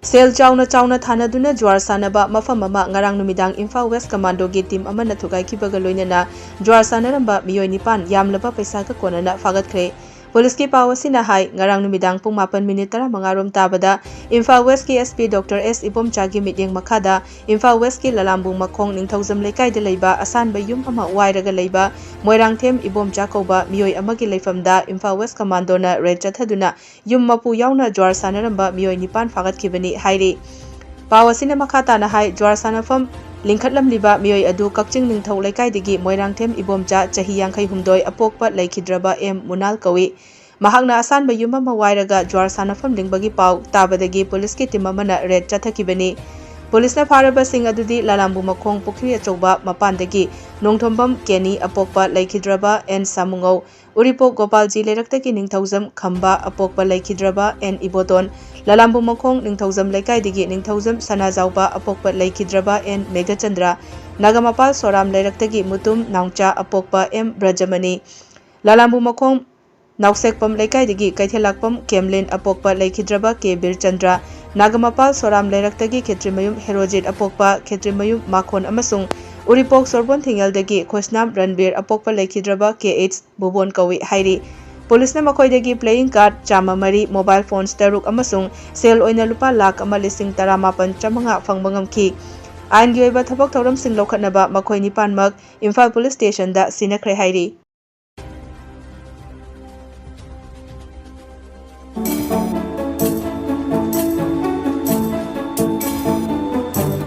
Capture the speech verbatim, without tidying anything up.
ꯁꯦꯜ ꯆꯥꯎꯅ ꯆꯥꯎꯅ ꯊꯥꯅꯗꯨꯅ ꯖꯨꯋꯥꯔ ꯁꯥꯟꯅꯕ ꯃꯐꯝ ꯑꯃ ꯉꯔꯥꯡ ꯅꯨꯃꯤꯗꯥꯡ ꯏꯝꯐꯥꯜ ꯋꯦꯁ ꯀꯃꯥꯟꯗꯣꯒꯤ ꯇꯤꯝ ꯑꯃꯅ ꯊꯨꯒꯥꯏꯈꯤꯕꯒ ꯂꯣꯏꯅꯅ ꯖꯨꯋꯥꯔ ꯁꯥꯟꯅꯔꯝꯕ ꯃꯤꯑꯣꯏ ꯅꯤꯄꯥꯟ ꯌꯥꯝꯂꯕ ꯄꯩꯁꯥꯒ ꯀꯣꯟꯅꯅ ꯐꯥꯒꯠꯈ꯭ꯔꯦ꯫ ꯄꯨꯂꯤꯁꯀꯤ ꯄꯥꯎ ꯑꯁꯤꯅ ꯍꯥꯏ, ꯉꯔꯥꯡ ꯅꯨꯃꯤꯗꯥꯡ ꯄꯨꯡ ꯃꯥꯄꯟ ꯃꯤꯅꯤꯠ ꯇꯔꯥꯃꯉꯥ ꯔꯣꯝ ꯇꯥꯕꯗ ꯏꯝꯐꯥꯜ ꯋꯦꯁꯀꯤ ꯑꯦꯁ ꯄꯤ ꯗꯣꯛꯇꯔ ꯑꯦꯁ ꯏꯕꯣꯝꯆꯥꯒꯤ ꯃꯤꯠꯌꯦꯡ ꯃꯈꯥꯗ ꯏꯝꯐꯥꯜ ꯋꯦꯁꯀꯤ ꯂꯂꯥꯝꯕꯨ ꯃꯈꯣꯡ ꯅꯤꯡꯊꯧꯖꯝ ꯂꯩꯀꯥꯏꯗ ꯂꯩꯕ ꯑꯁꯥꯟꯕ ꯌꯨꯝ ꯑꯃ ꯋꯥꯏꯔꯒ ꯂꯩꯕ ꯃꯣꯏꯔꯥꯡꯊꯦꯝ ꯏꯕꯣꯝꯆꯥ ꯀꯧꯕ ꯃꯤꯑꯣꯏ ꯑꯃꯒꯤ ꯂꯩꯐꯝꯗ ꯏꯝꯐꯥꯜ ꯋꯦꯁ ꯀꯃꯥꯟꯗꯣꯅ ꯔꯦꯗ ꯆꯠꯊꯗꯨꯅ ꯌꯨꯝ ꯃꯄꯨ ꯌꯥꯎꯅ ꯖ꯭ꯋꯥꯔ ꯁꯥꯟꯅꯔꯝꯕ ꯃꯤꯑꯣꯏ ꯅꯤꯄꯥꯟ ꯐꯥꯒꯠꯈꯤꯕꯅꯤ ꯍꯥꯏꯔꯤ꯫ ꯄꯥꯎ ꯑꯁꯤꯅ ꯃꯈꯥ ꯇꯥꯅ ꯍꯥꯏ, ꯖ꯭ꯋꯥꯔ ꯁꯥꯟꯅꯐꯝ ꯂꯤꯡꯈꯠꯂꯝꯂꯤꯕ ꯃꯤꯑꯣꯏ ꯑꯗꯨ ꯀꯛꯆꯤꯡ ꯅꯤꯡꯊꯧ ꯂꯩꯀꯥꯏꯗꯒꯤ ꯃꯣꯏꯔꯥꯡꯊꯦꯝ ꯏꯕꯣꯝꯆꯥ, ꯆꯍꯤ ꯌꯥꯡꯈꯩ ꯍꯨꯝꯗꯣꯏ, ꯑꯄꯣꯛꯄ ꯂꯩꯈꯤꯗ꯭ꯔꯕ ꯑꯦꯝ ꯃꯨꯅꯥꯜ ꯀꯧꯏ꯫ ꯃꯍꯥꯛꯅ ꯑꯁꯥꯟꯕ ꯌꯨꯝ ꯑꯃ ꯋꯥꯏꯔꯒ ꯖ꯭ꯋꯥꯔ ꯁꯥꯟꯅꯐꯝ ꯂꯤꯡꯕꯒꯤ ꯄꯥꯎ ꯇꯥꯕꯗꯒꯤ ꯄꯨꯂꯤꯁꯀꯤ ꯇꯤꯝ ꯑꯃꯅ ꯔꯦꯗ ꯆꯠꯊꯈꯤꯕꯅꯤ꯫ ꯄꯨꯂꯤꯁꯅ ꯐꯥꯔꯕꯁꯤꯡ ꯑꯗꯨꯗꯤ ꯂꯂꯥꯝꯕꯨ ꯃꯈꯣꯡ ꯄꯨꯈ꯭ꯔꯤ ꯑꯆꯧꯕ ꯃꯄꯥꯟꯗꯒꯤ ꯅꯣꯡꯊꯣꯝꯕꯝ ꯀꯦꯅꯤ, ꯑꯄꯣꯛꯄ ꯂꯩꯈꯤꯗ꯭ꯔꯕ ꯑꯦꯟ ꯁꯥꯃꯨꯉꯧ, ꯎꯔꯤꯄꯣꯛ ꯒꯣꯄꯥꯜꯖꯤ ꯂꯩꯔꯛꯇꯒꯤ ꯅꯤꯡꯊꯧꯖꯝ ꯈꯝꯕ, ꯑꯄꯣꯛꯄ ꯂꯩꯈꯤꯗ꯭ꯔꯕ ꯑꯦꯟ ꯏꯕꯣꯇꯣꯟ, ꯂꯂꯥꯝꯕꯨ ꯃꯈꯣꯡ ꯅꯤꯡꯊꯧꯖꯝ ꯂꯩꯀꯥꯏꯗꯒꯤ ꯅꯤꯡꯊꯧꯖꯝ ꯁꯅꯥꯖꯥꯎꯕ, ꯑꯄꯣꯛꯄ ꯂꯩꯈꯤꯗ꯭ꯔꯕ ꯑꯦꯟ ꯃꯦꯘꯆꯟꯗ꯭ꯔ, ꯅꯥꯒꯥꯃꯄꯥꯜ ꯁꯣꯔꯥꯝ ꯂꯩꯔꯛꯇꯒꯤ ꯃꯨꯇꯨꯝ ꯅꯥꯎꯆꯥ, ꯑꯄꯣꯛꯄ ꯑꯦꯝ ꯕ꯭ꯔꯖꯃꯅꯤ, ꯂꯂꯥꯝꯕꯨ ꯃꯈꯣꯡ ꯅꯥꯎꯁꯦꯛꯄꯝ ꯂꯩꯀꯥꯏꯗꯒꯤ ꯀꯩꯊꯦꯜꯂꯥꯛꯄꯝ ꯀꯦꯝꯂꯤꯟ, ꯑꯄꯣꯛꯄ ꯂꯩꯈꯤꯗ꯭ꯔꯕ ꯀꯦ ꯕꯤꯔꯆꯟꯗ꯭ꯔ, ꯅꯥꯒꯥꯃꯄꯥꯜ ꯁꯣꯔꯥꯝ ꯂꯩꯔꯛꯇꯒꯤ ꯈꯦꯇ꯭ꯔꯤꯃꯌꯨꯝ ꯍꯦꯔꯣꯖꯤꯠ, ꯑꯄꯣꯛꯄ ꯈꯦꯇ꯭ꯔꯤꯃꯌꯨꯝ ꯃꯥꯈꯣꯟ ꯑꯃꯁꯨꯡ ꯎꯔꯤꯄꯣꯛ ꯁꯣꯔꯕꯣꯟ ꯊꯤꯡꯉꯦꯜꯗꯒꯤ ꯈꯣꯏꯁꯅꯥꯝ ꯔꯟꯕꯤꯔ, ꯑꯄꯣꯛꯄ ꯂꯩꯈꯤꯗ꯭ꯔꯕ ꯀꯦ ꯑꯩꯆ ꯕꯨꯕꯣꯟ ꯀꯧꯏ ꯍꯥꯏꯔꯤ꯫ ꯄꯨꯂꯤꯁꯅ ꯃꯈꯣꯏꯗꯒꯤ playing card ꯆꯥꯝꯃ ꯃꯔꯤ, mobile phones ꯇꯔꯨꯛ ꯑꯃꯁꯨꯡ ꯁꯦꯜ ꯑꯣꯏꯅ ꯂꯨꯄꯥ ꯂꯥꯈ ꯑꯃ ꯂꯤꯁꯤꯡ ꯇꯔꯥꯃꯥꯄꯟ ꯆꯥꯝꯃꯉꯥ ꯐꯪꯕ ꯉꯝꯈꯤ꯫ ꯑꯥꯏꯟꯒꯤ ꯑꯣꯏꯕ ꯊꯕꯛ ꯊꯧꯔꯝꯁꯤꯡ ꯂꯧꯈꯠꯅꯕ ꯃꯈꯣꯏ ꯅꯤꯄꯥꯟꯃꯛ ꯏꯝꯐꯥꯜ ꯄꯨꯂꯤꯁ ꯁ꯭ꯇꯦꯁꯟꯗ ꯁꯤꯟꯅꯈ꯭ꯔꯦ ꯍꯥꯏꯔꯤ꯫